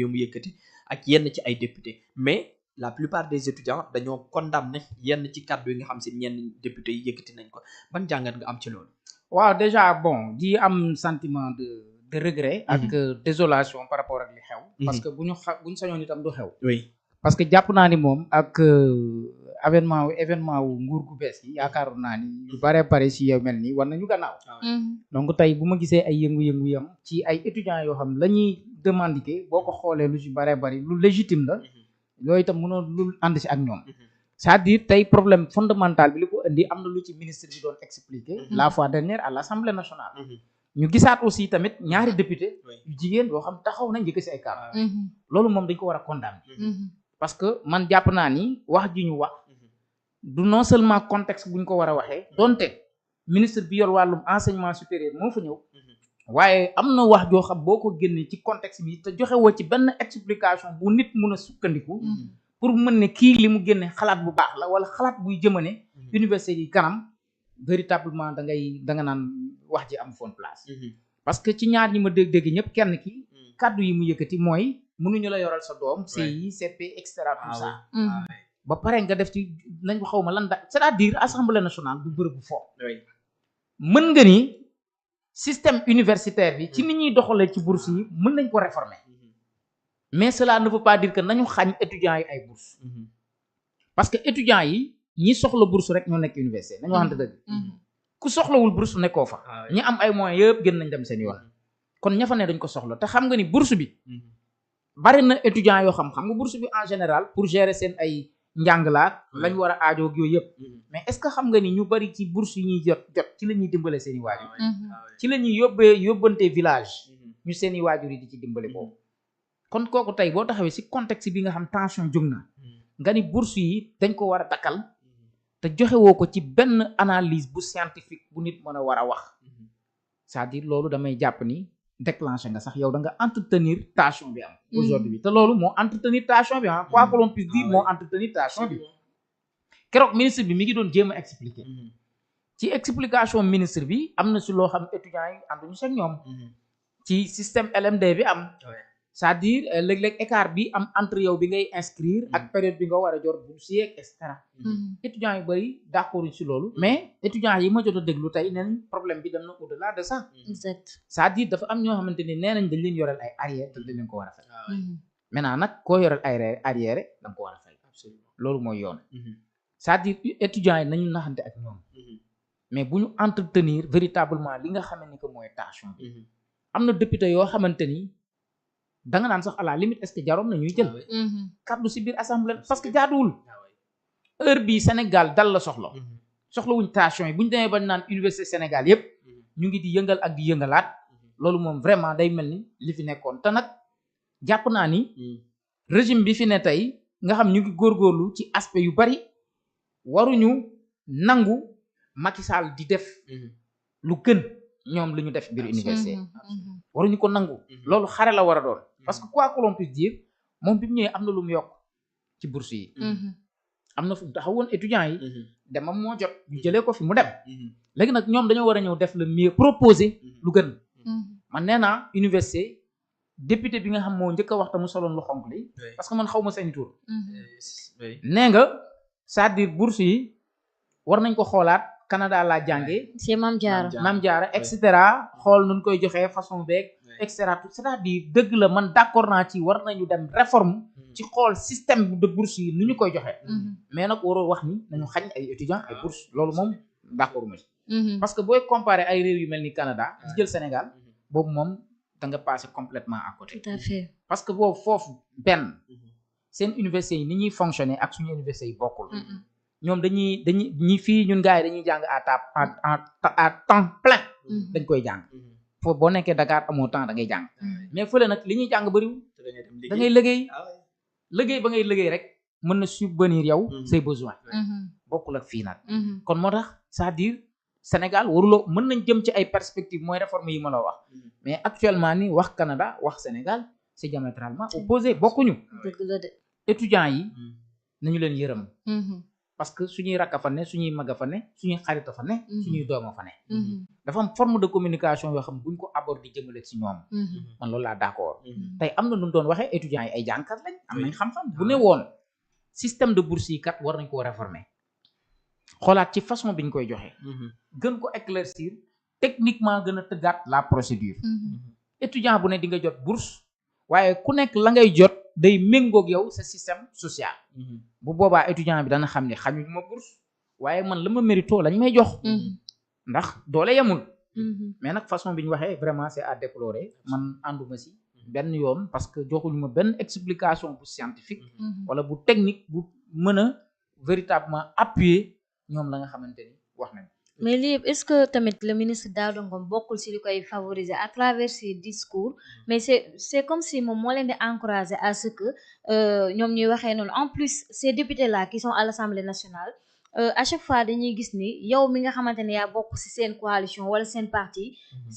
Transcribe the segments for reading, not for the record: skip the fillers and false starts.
yu mu yëkkati ak yenn ci ay député mais la plupart des étudiants dañoo condamné yenn ci kàddu yi nga xam si ñenn député yi yëkkati nañ ko ban jàngat nga am ci loolu. waaw déjà bon di am sentiment de regret ak désolation par rapport ak li xew. parce que bu ñu sañoon itam du xew. oui parce que jàpp naa ni moom ak événement wu nguur gu bees yi yaakaaroon naa ni yu bare si yow mel nii war nañu gannaaw. donc tey bu ma gisee ay yëngu-yëngu yam ci ay étudiants yoo xam la ñuy revendiquer boo ko xoolee lu ci bare bari lu légitime la yooyu itam mënoo lu ànd si ak ñoom. c'est-à-dire tey problème fondamental bi li ko indi am na lu ci ministre bi doon expliquer la fois dernière à l'Assemblée nationale. ñu gisaat aussi tamit ñaari député yu jigéen yoo xam taxaw nañ njëkk si ay kàddu. loolu moom dañ ko war a condamner. parce que man jàpp naa ni wax ji ñu wax du non seulement contexte bu ñu ko war a waxee donte ministre bi yor wàllum enseignement supérieur moo fa ñëw waaye am na wax joo xam boo ko génnee ci contexte bi te joxe woo ci benn explication bu nit mun a sukkandiku pour mën ne kii li mu génne xalaat bu baax la wala xalaat buy jëmane université yi kanam véritablement da nga naan wax ji am foon place. parce que ci ñaar ñi ma dégg ñëpp kenn ki kàddu yi mu yëkkati mooy mënuñu la yoral sa doom CI CP et cetera tout ça ba pare nga def ci nañ xaw ma lan da c'est-à-dire assemblée nationale du bërëb bu foofu mën nga ni système universitaire bi ci ni ñuy doxalee ci bourse yi mën nañ ko réformer mais cela ne veut pas dire que nañu xañ étudiants yi ay bourse parce que étudiants yi ñi soxla bourse rek ñoo nekk université nañu waxante dëgg ku soxlawul bourse nekkoo fa ñi am ay moyens yëpp gën nañ dem seen yoon kon ña fa ne dañ ko soxla te xam nga ni bourse bi bari na étudiants yoo xam nga bourse bi en général pour gérer seen ay njànglaat lañ war a aajoog yooyu yëpp mais est-ce que xam nga ni ñu bari ci bourse yi ñuy jot ci la ñuy dimbale seen i waajur ci la ñuy yóbbante village ñu seen i waajur yi di ci dimbale boobu kon kooku tey boo taxawee ci contexte bi nga xam tension jóg na nga ni bourse yi dañ ko war a dakkal te joxewoo ko ci benn analyse bu scientifique bu nit mën a war a wax c'est-à-dire loolu damay jàpp ni déclenché nga sax yow da nga entretenir tension bi am aujourd'hui te loolu moo entretenir tension bi quoi que l'on puisse dire moo entretenir tension bi keroog ministre bi mi ngi doon jéem a expliquer ci explication ministre bi am na si loo xam étudiants yi ànduñu seeg ñoom ci système LMD bi am c'est-à-dire léeg-léeg écart bi am entre yow bi ngay inscrire ak période bi nga war a jot boursier et cetera étudiants yu bari d'accord ci loolu mais étudiants yi ma jot a déglu tey neen problème bi dem na au-delà de ça c'est-à-dire dafa am ñoo xamante ni nee nañ dañ leen yoreel ay arrière te dañ leen ko war a fay maintenant nag koo yoreel ay arrière da nga ko war a fay loolu mooy yoon c'est-à-dire étudiants yi nañu naxante ak ñoom mais bu ñu entretenir véritablement li nga xamante ni que mooy tension bi am na député yoo xamante ni da nga naan sax à la limite est-ce que jaroon na ñuy jël kaddu ci biir assemblée parce que jaaduwul heure bii Sénégal dal la soxlawuñ tension yi bu ñu demee ba naan université Sénégal yépp ñu ngi di yëngal ak di yëngalaat loolu moom vraiment day mel ni li fi nekkoon te nag jàpp naa ni régime bi fi ne tey nga xam ñu ngi góorgóorlu ci aspect yu bari waruñu nangu Macky Sall di def lu gën ñoom lu ñu def biir université waruñu ko nangu loolu xare la war a doon parce que quoi que l'on puisse dire moom bi mu ñëwee am na lu mu yokk ci bourse yi am na fu mu taxawoon étudiants yi demam moo jot ñu jëlee ko fi mu dem léegi nag ñoom dañoo war a ñëw def le mieux proposer lu gën man nee naa université député bi nga xam moo njëkk a wax te mu soloon lu xonk li parce que man xaw ma seen tur nee nga c'est-à-dire bourse yi war nañ ko xoolaat Canada laa jàngee c'est Mame Diarra et cetera xool nuñ koy joxee façon beeg et cetera c'est-à-dire dëgg la man d'accord naa ci war nañu dem réforme ci xool système de bourse yi nu ñu koy joxee mais nag waroo wax ni nañu xañ ay étudiants ay bourse loolu moom d'accord ma ci parce que booy comparer ay réew yu mel ni Canada di jël Sénégal boobu moom da nga passer complètement à côté. Tout à fait. parce que boobu foofu benn seen université yi ni ñuy fonctionner ak suñu université yi bokkul ñoom dañuy ñi fii ñun gars yi dañuy jàng à temps plein dañ koy jàng foofu boo nekkee Dakar amoo temps da ngay jàng mais fële nag li ñuy jàng bëriwul da ngay liggéey ba ngay liggéey rek mën na subvenir yow say besoins bokkul ak fii nag kon moo tax c'est-à-dire Sénégal waruloo mën nañ jëm ci ay perspectives mooy réforme yi ma la wax mais actuellement ni wax Canada wax Sénégal c'est diamétralement opposé bokkuñu étudiants yi nañu leen yërëm parce que suñuy rakk a fa ne suñuy mag a fa ne suñuy xarit a fa ne suñuy doom a fa ne dafa am forme de communication yoo xam buñ ko aborder jëmale ci ñoom man loolu laa d'accord tey am na nu doon waxee étudiants yi ay jàngkat lañ am nañ xam-xam bu ne woon système de bourse yi kat war nañ koo réformer xoolaat ci façon biñ koy joxe gën ko éclaircir techniquement gën a tëggaat la procédure étudiant bu ne di nga jot bourse waaye ku nekk la ngay jot day méngoog yow sa système social bu boobaa étudiant bi dana xam ne xañu ma bourse waaye man la ma mérito lañ may jox ndax doole yemul mais nag façon bi ñu waxee vraiment c'est à déplorer man ànduma si benn yoon parce que joxuñu ma benn explication bu scientifique wala bu technique bu mën a véritablement appuyer ñoom la nga xamante ni wax nañ mais lii yëpp est-ce que tamit le ministre Daouda Ngom bokkul ci li koy favoriser à travers ses discours mais c'est comme si moom moo leen di encourager à ce que ñoom ñuy waxee noonu en plus ces députés là qui sont à l'Assemblée nationale à chaque fois dañuy gis ni yow mi nga xamante ne yaa bokk ci seen coalition wala seen parti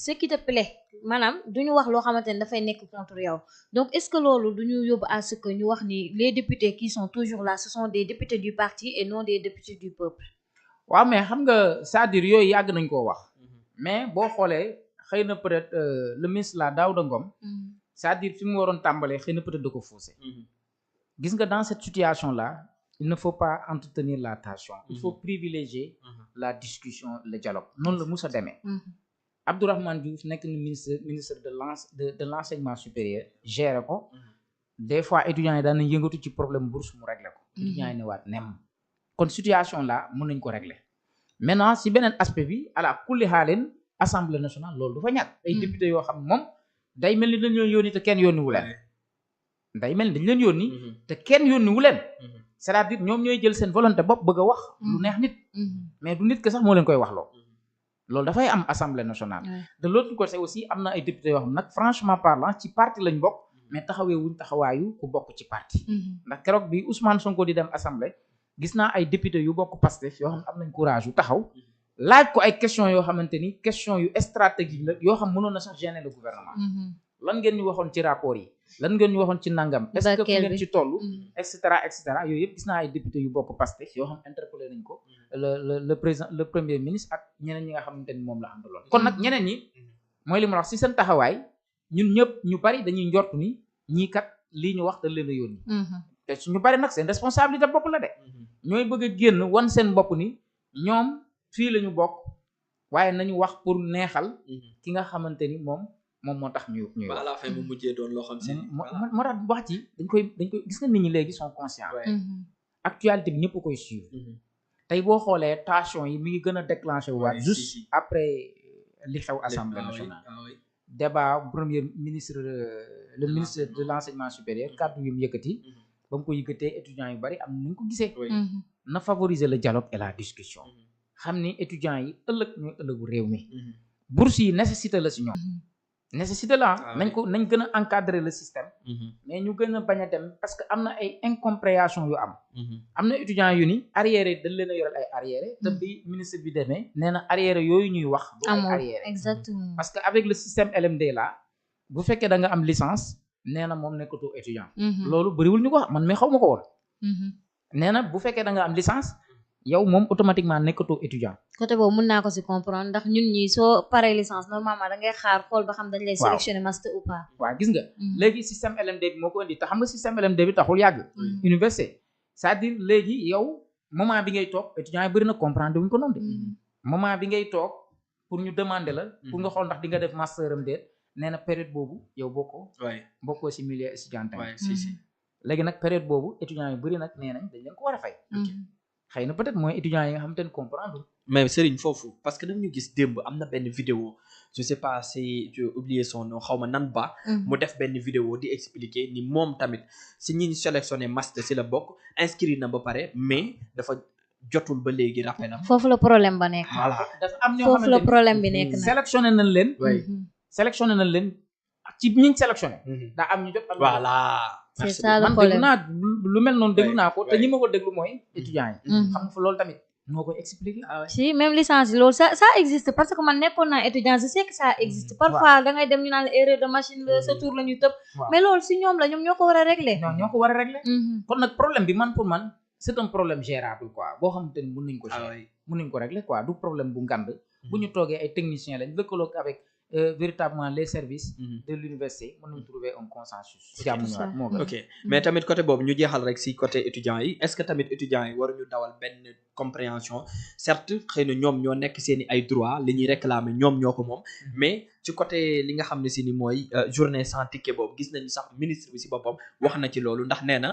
ce qui te plaît maanaam duñu wax loo xamante ne dafay nekk contre yow donc est-ce que loolu duñu yóbbu à ce que ñu wax ni les députés qui sont toujours là ce sont des députés du parti et non des députés du peuple waaw mais xam nga c'est-à-dire yooyu yàgg nañ koo wax mais boo xoolee xëy na peut-être le ministre la Daouda Ngom c'est-à-dire fi mu waroon tàmbalee xëy na peut-être da ko faussé gis nga dans cette situation là il ne faut pas entretenir la tension il faut privilégier la discussion le dialogue noonu la mus a demee Abdourahmane Diouf nekk ni ministre de l'enseignement supérieur géré ko des fois étudiants yi daan nañ yëngatu ci problème bourse mu réglé ko étudiants yi ne waat nem kon situation là mën nañ ko régler maintenant si beneen aspect bi ala kulli xaalin assemblée nationale loolu du fa ñàkk ay député yoo xam moom day mel ni dañ leen yónni te kenn yónni wu leen day mel ni dañ leen yónni te kenn yónni wu leen c'est-à-dire ñoom ñooy jël seen volonté bopp bëgg a wax lu neex nit mais du nit ke sax moo leen koy wax loolu dafay am assemblée nationale de l'autre côté aussi am na ay député yoo xam nag franchement parlant ci parti lañ bokk mais taxawee wuñ taxawaayu ku bokk ci parti ndax keroog bi Ousmane Sonko di dem assemblée gis naa ay député yu bokk Pastef yoo xam am nañ courage yu taxaw laaj ko ay question yoo xamante ni question yu stratégique la yoo xam mënoon na sax gêner le gouvernement lan ngeen ñu waxoon ci rapport yi lan ngeen ñu waxoon ci nangam est-ce que fu ngeen ci toll et cetera yooyu yëpp gis naa ay député yu bokk Pastef yoo xam interpellé nañ ko le président le premier ministre ak ñeneen ñi nga xamante ni moom la àndaloon kon nag ñeneen ñi mooy li ma wax ci seen taxawaay ñun ñëpp ñu bari dañuy njort ni ñii kat lii ñu wax da leen a yónni te suñu bari nag seen responsabilité bopp la de ñooy bëgg a génn wan seen bopp ni ñoom fii la ñu bokk waaye nañu wax pour neexal ki nga xamante ni moom moo tax ñuy ba à la fin mu mujjee doon loo xam si moo tax wax ci dañ koy gis nga nit ñi léegi sont conscients actualité bi ñëpp koy suivre tey boo xoolee tension yi mi ngi gën a déclenché waat juste après li xew assemblée nationale débat premier ministre le ministre de l'enseignement supérieur kàddu yu mu yëkkati ba mu ko yëkkatee étudiants yu bari am nañ ko gisee na favoriser le dialogue et la discussion xam ni étudiants yi ëllëg ñooy ëllëgu réew mi bourse yi nécessité la si ñoom nécessité la nañ gën a encadrer le système mais ñu gën a bañ a dem parce que am na ay incompréhension yu am na étudiants yu ni arriéré dañ leen a yoral ay arriéré te bi ministre bi demee nee na arriéré yooyu ñuy wax du ay arriéré exactement parce que avec le système LMD là bu fekkee da nga am licence nee na moom nekkatoo étudiant loolu bëriwul ñu ko man mais xaw ma ko woon nee na bu fekkee da nga am licence yow moom automatiquement nekkatoo étudiant côté boobu mën naa ko ci comprendre ndax ñun ñi soo paree licence normalement da ngay xaar xool ba xam dañ lay sélectionner master ou pas waaw gis nga léegi système LMD bi moo ko indi te xam nga système LMD bi taxul yàgg université c'est-à-dire léegi yow moment bi ngay toog étudiant yi bëri na comprendre wuñ ko noonu de moment bi ngay toog pour ñu demander la pour nga xool ndax di nga def master am déet nee na période boobu yow bokkoo ci milieu étudiantin léegi nag période boobu étudiants yi bëri nag nee nañ dañ leen ko war a fay xëy na peut-être mooy étudiants yi nga xamante ne comprendre mais Serigne foofu parce que dañu gis démb am na benn vidéo je sais pas si tu as oublié son nom xaw ma nan ba mu def benn vidéo di expliquer ni moom tamit si ñi sélectionné master si la bokk inscrit na ba pare mais dafa jotul ba léegi rappel na foofu la problème ba nekk voilà dafa am ñoo foofu la problème bi nekk na sélectionné nañ leen ci ñi sélectionné daa am ñu jot am voilà c'est ça le man problème déglu naa lu mel noonu déglu naa ko te ñi ma ko déglu mooy étudiants yi xam nga fa loolu tamit noo koy expliquer si même licence yi loolu ça existe parce que man nekkoon naa étudiant je sais que ça existe parfois da ngay dem ñu naan la erreur de machine la sa tour la ñu tëb mais loolu si ñoom la ñoom ñoo ko war a régler ñoo ko war a régler kon nag problème bi man pour man c'est un problème gérable quoi boo xamante ni mën nañ ko gérer mën nañ ko régler quoi du problème bu ngand bu ñu toogee ay techniciens lañ lëkkaloog avec véritablement les services de l'université mën nañ trouver un consensus jàmm ñëwaat moo gën ok mais tamit côté boobu ñu jeexal rek si côté étudiants yi est-ce que tamit étudiants yi waruñu dawal benn compréhension certes xëy na ñoom ñoo nekk seeni ay droit li ñuy réclamer ñoom ñoo ko moom mais ci côté li nga xam ne si ni mooy journée sans ticket boobu gis nañu sax ministre bi si boppam wax na ci loolu ndax nee na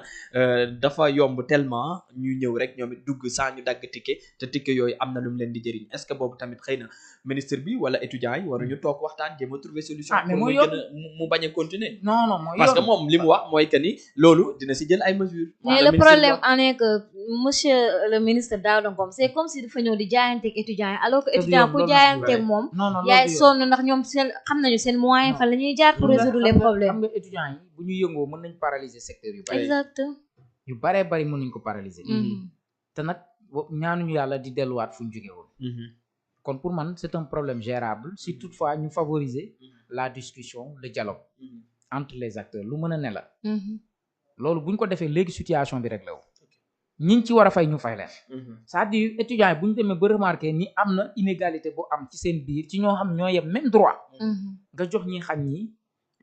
dafa yomb tellement ñu ñëw rek ñoom it dugg sans ñu dagg ticket te ticket yooyu am na lu mu leen di jëriñ est-ce que boobu tamit xëy na ministre bi wala étudiants yi waruñu toog waxtaan jéem a trouver solution pour muy gën a mu bañ a continuer non parce que moom li mu wax mooy que ni loolu dina si jël ay mesures mais le problème en est que monsieur le ministre Daouda Ngom c'est comme si dafa ñëw di jaayanteeg étudiants yi alors que étudiant ku jaayanteeg moom yaay sonn ndax ñoom seen xam nañu seen moyen fan la ñuy jaar pour résoudre les problèmes xam nga étudiants yi bu ñu yëngoo mën nañ paralyser secteur yu bari exact yu baree bari mën nañ ko paralyser te nag ñaanuñu yàlla di delluwaat fu ñu jóge woon kon pour man c'est un problème gérable si toutefois ñu favoriser la discussion le dialogue entre les acteurs lu mën a ne la loolu bu ñu ko defee léegi situation bi réglé wu ñiñ ci war a fay ñu fay leen c'est-à-dire étudiants yi bu ñu demee ba remarquer ni am na inégalité bu am ci seen biir ci ñoo xam ñoo yem même droit nga jox ñi xañ ñi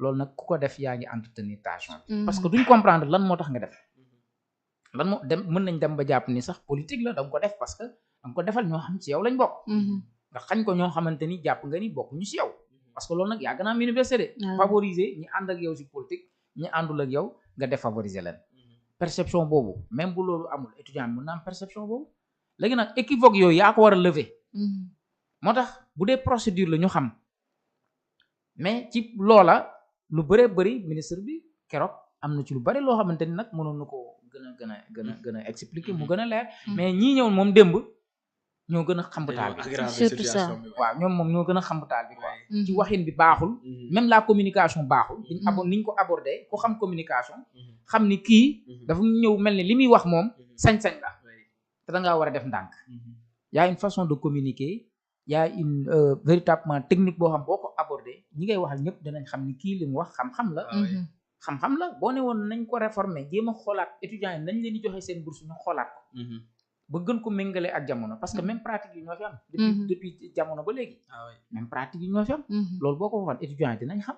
loolu nag ku ko def yaa ngi entretenir tension parce que duñ comprendre lan moo tax nga def lan moo dem mën nañ dem ba jàpp ni sax politique la danga ko def parce que danga ko defal ñoo xam ci yow lañ bokk nga xañ ko ñoo xamante ni jàpp nga ni bokk ñu ci yow parce que loolu nag yàgg naa am université favoriser ñi ànd ak yow ci politique ñi àndul ak yow nga défavoriser leen perception boobu même bu loolu amul étudiant mën na am perception boobu léegi nag équivoque yooyu yaa ko war a lever moo tax bu dee procédure la ñu xam mais ci loola lu bëree bëri ministre bi keroog am na ci lu bëri loo xamante ni nag mënoon na ko gën a expliquer mu gën a leer mais ñii ñëw moom démb ñoo gën a xambataal bi surtout ça waaw ñoom moom ñoo gën a xambataal bi quoi ci waxin bi baaxul même la communication baaxul niñ ko abordé ku xam communication xam ni kii dafa ñëw mel ni li muy wax moom sañ-sañ la te da ngaa war a def ndànk y a une façon de communiquer y a une véritablement technique boo xam boo ko abordé ñi ngay waxal ñëpp danañ xam ni kii li mu wax xam-xam la xam-xam la boo ne woon nañ ko réformer jéem a xoolaat étudiants yi nañ leen di joxe seen bourse ñu xoolaat ko ba gën ko méngale ak jamono parce que même pratique yi ñoo fi am depuis jamono ba léegi même pratique yi ñoo fi am loolu boo ko waxoon étudiants yi dinañ xam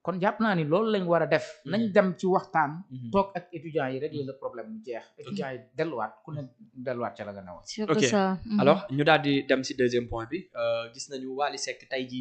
kon jàpp naa ni loolu lañ war a def nañ dem ci waxtaan toog ak étudiants yi régler le problème mu jeex étudiants yi delluwaat ku ne delluwaat ca la nga newoon surtout ça alors ñu daal di dem ci deuxième point bi gis nañu Wally Seck tey jii